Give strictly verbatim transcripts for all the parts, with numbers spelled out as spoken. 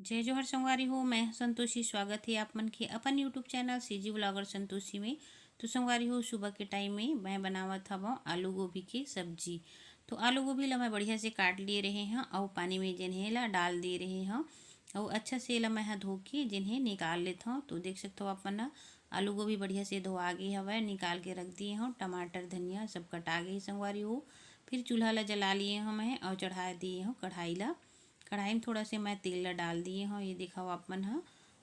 जय जोहार संगवारी हो, मैं संतोषी। स्वागत हे आप मन के अपन YouTube channel CG blogger Santoshi में। तो संगवारी हो, सुबह के टाइम में मैं बनावत हवं आलू गोभी के सब्जी। तो आलू गोभी ला मैं बढ़िया से काट लिए रहे हंव अउ पानी में जेन हे ला डाल दिए रहे हंव अउ अच्छा से एला मैं ह धो के जेन हे निकाल लेत हंव। तो देख सकत हो आप मन ह, आलू गोभी बढ़िया से धोआ गे हवय, निकाल के रख दिए हंव। टमाटर, धनिया सब कटा गे हे संगवारी हो। फिर चूल्हा ला जला लिए हंव मैं अउ चढ़ा दिए हंव कढ़ाई ला। कढ़ाई में थोड़ा से मैं तेल ला डाल दिए हंव, ये देखव आप मन ह,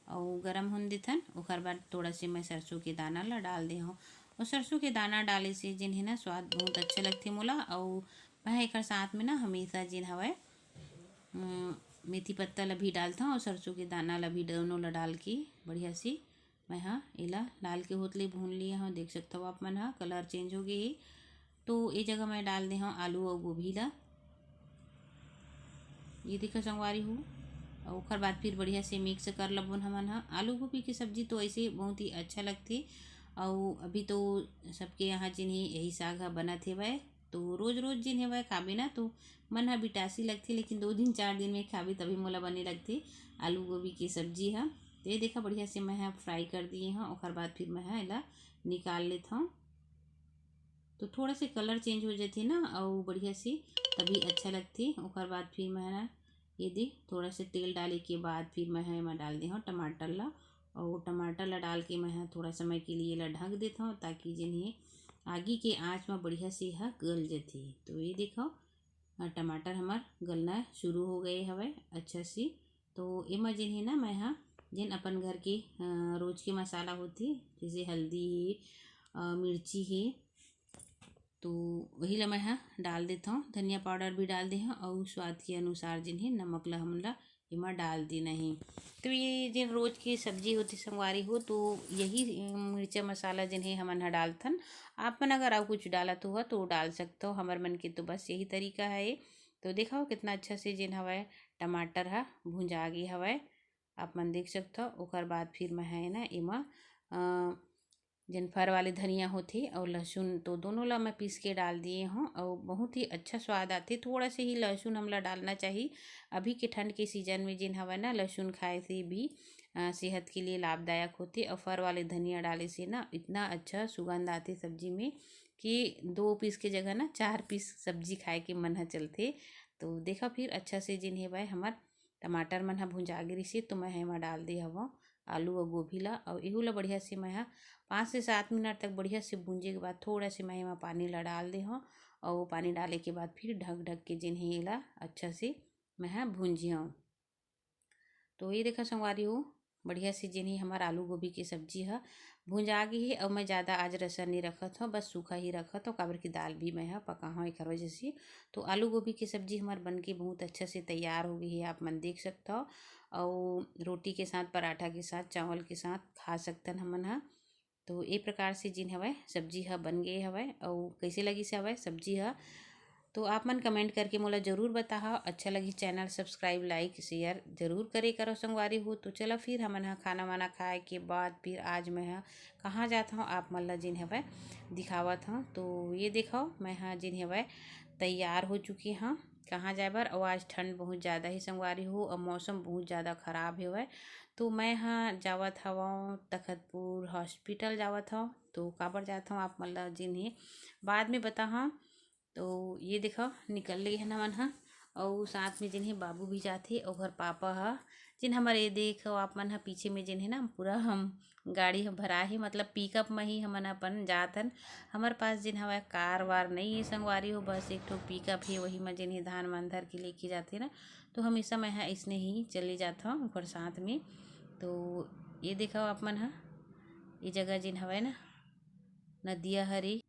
अउ गरम होन देथन। ओकर बाद थोड़ा से मैं सरसों के दाना ला डाल दे हंव। अउ सरसों के दाना डाले से जेन हे ना, स्वाद बहुत अच्छा लगथे मोला। अउ मैं एकर साथ में ना हमेशा जेन हवय, अम, मेथी पत्ता ला भी डालथंव अउ सरसों के दाना ला भी, दोनों ला डाल के बढ़िया से मैं ह एला लाल के होत ले भून लिए हंव। देख सकत हव आप मन ह, कलर चेंज हो गे हे। तो ए जगह मैं डाल दे हंव आलू अउ गोभी ला। ये देखो संगवारी हो, अउ ओकर बाद फिर बढ़िया से मिक्स कर लबोन हमन ह। आलू गोभी के सब्जी तो ऐसे बहुत ही अच्छा लगथे, अउ अभी तो सबके यहाँ जेन हे यही साग ह बनत हेवय। तो रोज रोज जेन हेवय खाबे ना, तो मन ह बिटासी लगथे, लेकिन दो दिन चार दिन में खाबे तभी मोला बने लगथे आलू गोभी के सब्जी ह। तो ये देखा, बढ़िया से मैं ह फ्राई कर दिए हंव, ओकर बाद फिर मैं ह एला निकाल लेत हंव। तो थोड़ा से कलर चेंज हो जाथे ना, अउ बढ़िया से तभी अच्छा लगथे। ओकर बाद फिर मैं ह ना, ये दे, थोड़ा से तेल डाले के बाद फिर मैं ह एमा डाल दे हंव टमाटर ला, अउ टमाटर ला डाल के मैं ह थोड़ा समय के लिए एला ढक देत हंव, ताकि जेन हे आगी के आंच म बढ़िया से ह गल जथे। तो ये देखो, अ, टमाटर हमर गलना शुरू हो गए हवय अच्छा से। तो एमा जेन हे ना, मैं ह जेन अपन घर के, अ, रोज के मसाला होथे, जैसे हल्दी हे, अ, मिर्ची हे, तो वही ला मैं ह डाल देत हंव। धनिया पाउडर भी डाल दे हंव, अउ स्वाद के अनुसार जेन हे नमक ला हमन ला एमा डाल देना हे। तो ये जेन रोज की सब्जी होथे संगवारी हो, तो यही, अम, मिर्चा मसाला जेन हे हमन ह डालथन। आप मन अगर अउ कुछ डालत हो तो डाल सकत हो, हमर मन के तो बस यही तरीका हे। तो देखो कितना अच्छा से जेन हवय टमाटर ह भुंजा गे हवय, आप मन देख सकत हो। ओकर बाद फिर मैं ह ना एमा, अ, जेन फर वाले धनिया होथे अउ लहसुन, तो दोनों ला मैं पीस के डाल दिए हंव अउ बहुत ही अच्छा स्वाद आथे। थोड़ा से ही लहसुन हमला डालना चाही। अभी के ठंड के सीजन में जेन हवय ना, लहसुन खाए से भी, अ, सेहत के लिए लाभदायक होथे। अउ फर वाले धनिया डाले से ना इतना अच्छा सुगंध आथे सब्जी में कि दो पीस के जगह ना चार पीस सब्जी खाए के मन ह चलथे। तो देखा, फिर अच्छा से जेन हेवय हमर टमाटर मन ह भुंजा गे रिहिसे, तो मैं ह एमा डाल दे हवंव आलू अउ गोभी ला, अउ एहू ला बढ़िया से मैं ह पाँच से सात मिनट तक बढ़िया से भूंजे के बाद थोड़ा से मैं एमा पानी ला डाल दे हवंव, अउ पानी डाले के बाद फिर ढक ढक के जेन हे एला अच्छा से मैं ह भूंजे हवंव। तो ये देखा संगवारी हो, बढ़िया से जेन हे हमर आलू गोभी के सब्जी ह भुंजा गे हे, अउ मैं ज़्यादा आज रसा नहीं रखत हंव, बस सूखा ही रखत हंव, काबर कि दाल भी मैं ह पका हंव एकर वजह से। तो आलू गोभी के सब्जी हमर बन के बहुत अच्छा से तैयार हो गे हे, आप मन देख सकत हो। अउ रोटी के साथ, पराठा के साथ, चावल के साथ खा सकथन हमन ह। तो ए प्रकार से जेन हवय सब्जी ह बन गे हवय। अउ कइसे लगिस हवय सब्जी ह, तो आप मन comment करके मोला जरूर बताहा। अच्छा लगिस channel subscribe, like, share जरूर करे करो संगवारी हो। तो चला फिर हमन ह खाना वाना खाए के बाद फिर आज मैं ह कहाँ जात हंव, आप मन ला जेन हवय दिखावत हंव। तो ये देखो, मैं ह जेन हवय तैयार हो चुके हंव कहाँ जाए बर। अउ आज ठंड बहुत ज़्यादा ही संगवारी हो, अउ मौसम बहुत ज़्यादा खराब हेवय। तो मैं ह जावत हवंव तखतपुर hospital जावत हंव। तो काबर जात हंव, आप मन ला जेन हे बाद में बताहंव। तो ये देखो, निकल ले हन हमन ह, अउ साथ में जेन हे बाबू भी जाथे, ओकर पापा ह, जेन हमर ये देखो आप मन ह पीछे में जेन हे ना, पूरा हम गाड़ी ह भरा हे, मतलब pickup म ही हमन अपन जात हन। हमर पास जेन हवय कार वार नइ हे संगवारी हो, बस एक ठो pickup हे, वही म जेन हे धान वान धर के लेके जाथे ना, तो हमेशा मैं ह अइसने ही चले जात हंव ओकर साथ में। तो ये देखो आप मन ह, ये जगह जेन हवय ना, नदिया हरे,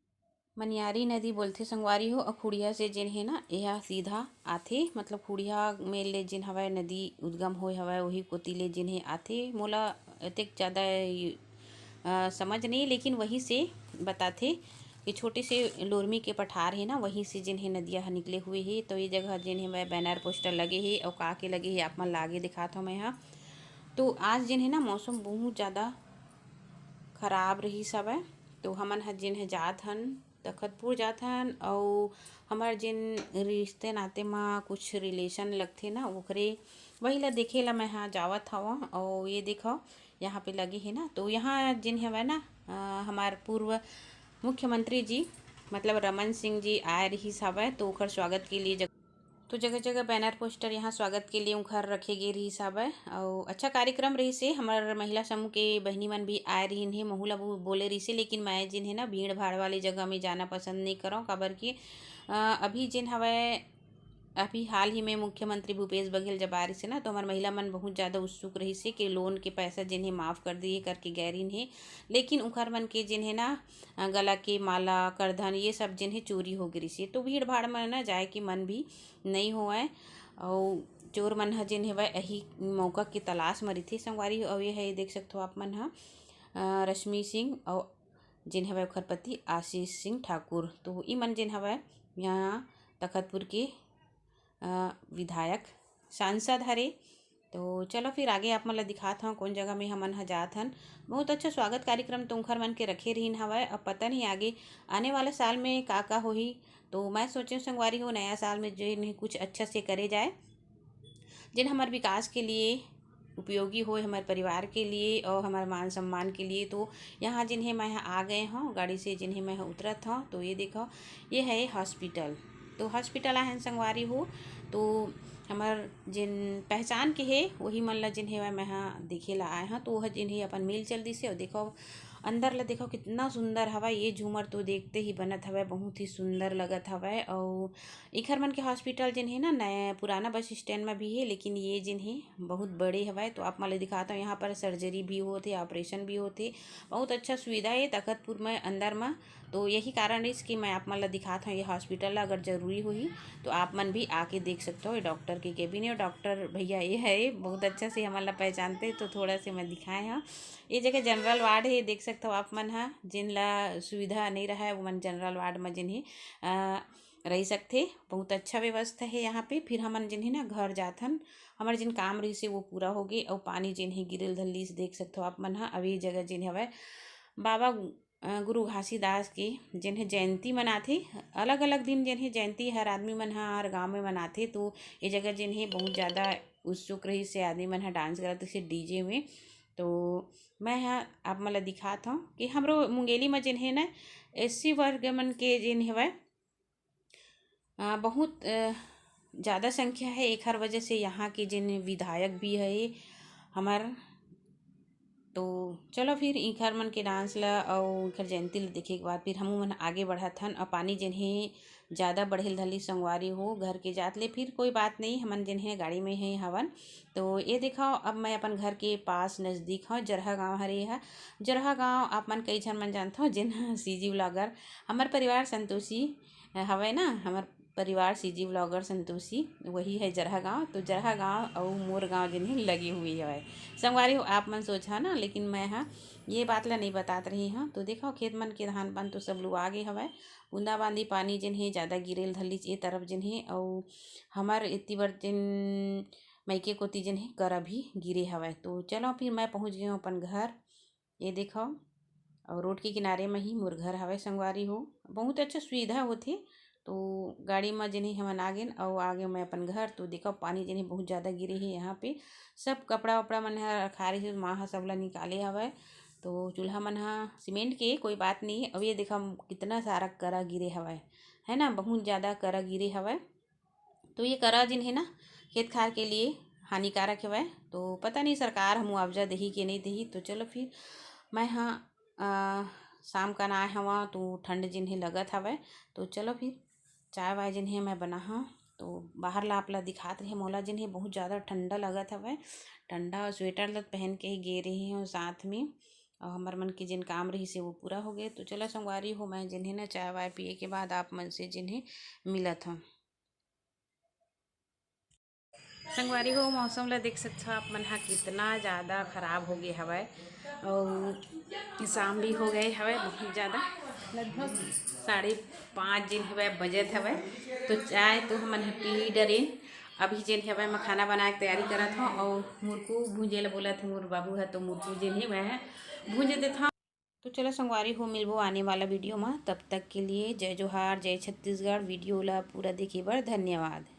मनियारी नदी बोलथे संगवारी हो। अउ खुड़िया से जेन हे ना, एहा सीधा आथे, मतलब खुड़िया मेर ले जेन हवय नदी उद्गम होय हवय, ओही कोति ले जेन हे आथे। मोला एतेक ज़्यादा, अ, समझ नहीं, लेकिन वहीं से बताथे कि छोटे से लोरमी के पठार हे ना, वहीं से जेन हे नदिया ह निकले हुए हे। तो ये जगह जेन हे मैं banner poster लगे हे, अउ का के लगे हे, आप मन ला आगे दिखात हंव मैं ह। तो आज जेन हे ना, मौसम बहुत ज़्यादा खराब रहिस हवय, तो हमन ह जेन हे जात हन, तखतपुर जात हन, अउ हमर जेन रिश्ते नाते म कुछ relation लगथे ना, ओकरे वही ला देखे ला मैं हा जावत हवं। अउ ये देखो, यहाँ पे लगे हे ना, तो यहाँ जिन हवय ना, अ, हमार पूर्व मुख्यमंत्री जी, मतलब रमन सिंह जी आए रहिस हवय, तो ओकर स्वागत के लिए जग-, तो जगह जगह बैनर पोस्टर यहाँ स्वागत के लिए उखर रखे गे रहिस हवय। अउ अच्छा कार्यक्रम रहिस हे। हमर महिला समूह के बहिनी मन भी आए रहिन हे, महू ला बो-, बोले रहिस हे, लेकिन मैं जिन हे ना, भीड़ भाड़ वाली जगह में जाना पसंद नहीं करव, काबर कि, अ, अभी जिन हवय, अभी हाल ही में मुख्यमंत्री भूपेश बघेल जब आ रहिस हे ना, तो हमर महिला मन बहुत ज़्यादा उत्सुक रहिस हे कि लोन के पैसा जिन हे माफ़ कर दिए करके गए रहिन हे, लेकिन उखर मन के जिन हे ना, अ, गला के माला, करधन, ये सब जिन हे चोरी हो गे रहिस हे। तो भीड़ भाड़ में ना जाए के मन भी नहीं होवय। अउ चोर मन ह जिन हेवय, यही मौका के तलाश म रहिथे संगवारी हो। अउ ये है, ये देख सकथो आप मन ह, अ, रश्मि सिंह अउ जिन हवय ओखर पति आशीष सिंह ठाकुर। तो ई मन जिन हवय यहाँ तखतपुर के, अ, विधायक, सांसद हरे। तो चलो फिर आगे आप मन ला दिखात हव कौन जगह में हमन ह जात हन। बहुत अच्छा स्वागत कार्यक्रम तो उंखर मन के रखे रहिन हवय। अब पता नहीं आगे आने वाला साल में का का होही। तो मैं सोचे संगवारी हो, नया साल में जो इन्हें कुछ अच्छा से करे जाए, जिन हमारे विकास के लिए उपयोगी होए, हमारे परिवार के लिए और हमारे मान सम्मान के लिए। तो यहाँ जिन्हें मैं आ गए हों गाड़ी से, जिन्हें मैं उतरत हों, तो ये देखो, ये है हॉस्पिटल। तो हॉस्पिटल आए हैं संगवारी हो, तो हमार जिन पहचान के हे, वही मन ला जिन्हें मैं हा देखे ला आए हों। तो वह जिन्हें अपन मिल चल दिसे। और देखो, अंदर ला देखो, कितना सुंदर हवा। ये झूमर तो देखते ही बनत हवय, बहुत ही सुंदर लगत हवय। और एखर मन के हॉस्पिटल जिन हे ना, नया पुराना बस स्टैंड में भी हे, लेकिन ये जिन हे बहुत बड़े हवय। तो आप मन ल दिखात हव, यहाँ पर सर्जरी भी होथे, ऑपरेशन भी होथे। बहुत अच्छा सुविधा हे तखतपुर में अंदर में। तो यही कारण इस कि मैं आप मन ल दिखात हव ये हॉस्पिटल ला। अगर जरूरी होही तो आप मन भी आके देख सकते हो। ये डॉक्टर के केबिन हे, डॉक्टर भैया ये है, बहुत अच्छा से हमन ला पहचानते, तो थोड़ा से मैं दिखाए हव। ये जगह जनरल वार्ड हे, देख सकते हो आप मन हा, जिन ला सुविधा नहीं रहा है वो मन जनरल वार्ड में जिन हे, अ, रह सकथे। बहुत अच्छा व्यवस्था हे यहाँ पे। फिर हमन जिन हे ना घर जाथन, हमर जिन काम रहिस हे वो पूरा हो गे। अउ पानी जिन हे गिरेल धल्लीस, देख सकथो आप मन ह। अउ ये जगह जिन हवय बाबा, अ, गुरु घासीदास के जिन हे जयंती मनाथे। अलग-अलग दिन जिन हे जयंती हर आदमी मन ह हर गाँव में मनाथे। तो ये जगह जिन हे बहुत ज़्यादा उत्सुक रहिस हे, आदमी मन ह डांस करत रहिस हे डीजे में। तो मैं ह आप मन ल दिखात हव कि हमरो मुंगेली म जिन हे ना एससी वर्ग मन के जिन हवय, अ, बहुत, अ, ज़्यादा संख्या है। एखर वजह से यहाँ के जिन विधायक भी है हमार, तो चलो फिर इखर मन के डांस ला अउ इखर जयंती ला देखे के बाद फिर हमू मन आगे बढ़त हन। अउ पानी जिन हे ज़्यादा बढ़ेल धली संगवारी हो घर के जात ले, फिर कोई बात नहीं, हमन जिन हे गाड़ी में ही हवन। तो ये देखो, अब मैं अपन घर के पास नज़दीक हव, जरहा गांव हरे ह। जरहा गांव आप मन कई झन मन जानथव, जिन सीजी व्लॉगर, हमर परिवार संतोषी हवय ना, हमर परिवार सीजी व्लॉगर संतोषी, वही है जरहा गांव। तो जरहा गांव अउ मोर गांव जिन हे लगे हुए हवय। संगवारी हो, आप मन सोचहा ना, लेकिन मैं हा ये बात ला नहीं बतात रही हूँ। तो देखो, खेत मन के धान पान तो सब लुआ गे हवय। बूंदाबांदी पानी जिन हे ज़्यादा गिरेल धलीच ए तरफ जिन हे, अउ हमर एती बर जिन मइके कोती जिन हे करा भी गिरे हवय। तो चलो फिर मैं पहुँच गई हूँ अपन घर। ये देखो, अउ रोड के किनारे में ही मोर घर हवय संगवारी हो। बहुत अच्छा सुविधा होथे। तो गाड़ी में जिन हे हमन आ गेन अउ आ गए मैं अपन घर। तो देखो, पानी जिन हे बहुत ज़्यादा गिरे हे यहाँ पे। सब कपड़ा वपड़ा मन ह रखा रहे, माँ ह सब ला निकाले हवय। तो चूल्हा मन ह सीमेंट के, कोई बात नहीं। अब ये देखा कितना सारा करा गिरे हवय, है ना, बहुत ज़्यादा करा गिरे हवय। तो ये करा जिन हे ना, खेत खार के लिए हानिकारक हवय। तो पता नहीं सरकार ह मुआवजा देही के नहीं देही। तो चलो फिर मैं ह, अ, शाम का ना आए हवा, तो ठंड जिन हे लगत हवय। तो चलो फिर चाय वाय जिन हे मैं बनाहा। तो बाहर ला आप ला दिखात रहे, मोला जिन हे बहुत ज़्यादा ठंडा लगत हवय। ठंडा स्वेटर ला पहन के ही गे रही हूँ साथ में। अउ हमर मन के जिन काम रहिस हे वो पूरा हो गए। तो चलो संगवारी हो, मैं जिन हे ना चाय वाय पिए के बाद आप मन से जिन हे मिलत हूँ। संगवारी हो, मौसम ला देख सकथो आप मन हा, कितना ज़्यादा खराब हो गए हवय। अउ शाम भी हो गए हवय बहुत ज़्यादा, लगभग साढ़े पाँच जिन हवय बजत हवय। तो चाय तो हमन ह पी डरेन। अभी जेन हवय मैं खाना बनाए के तैयारी करत हूँ। अउ मुरकू भूंजे ला बोलत हे मोर बाबू ह, तो मुरकू जेन हे मैं ह भूंज देत हूँ। तो चलो संगवारी हो, मिलबो आने वाला वीडियो में। तब तक के लिए जय जोहार, जय छत्तीसगढ़। वीडियो ला पूरा देखे बर धन्यवाद।